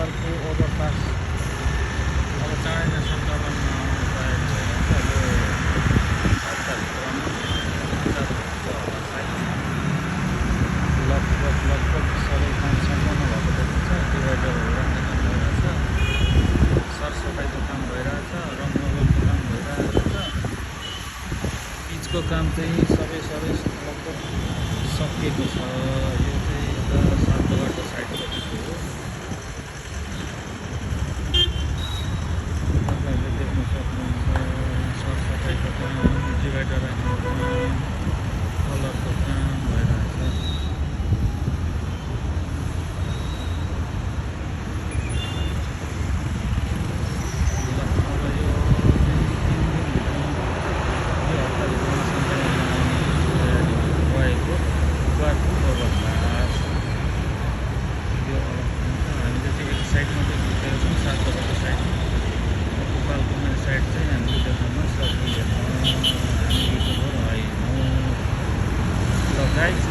अर्को ओभरपास अब चाँडै नै सञ्चालनमा आउनु पाएको छैन। यो हप्ताभित्रमा होला सायद। लगभग सबै काम सम्पन्न भएको देखिन्छ। डिभाइडरहरू राख्ने काम भइरहेछ, सरसफाइको काम भइरहेछ, रङनगरको काम भइरहेछ। पिचको काम चाहिँ सबै लगभग सकिएको छ। यो चाहिँ एउटा 7 नम्बरको साइडको भिडियो हो। तपाईँहरूले देख्न सक्नुहुन्छ सरसफाइको काम, डिभाइडर राख्ने काम, कलरको काम भइरहेछ। साइडमा चाहिँ भित्र छौँ 7 नम्बरको साइडमा। गोपालको मेरो साइड चाहिँ हामीले देखाउन सकिएन, हामी युट्युबर होइनौँ। ल गाइस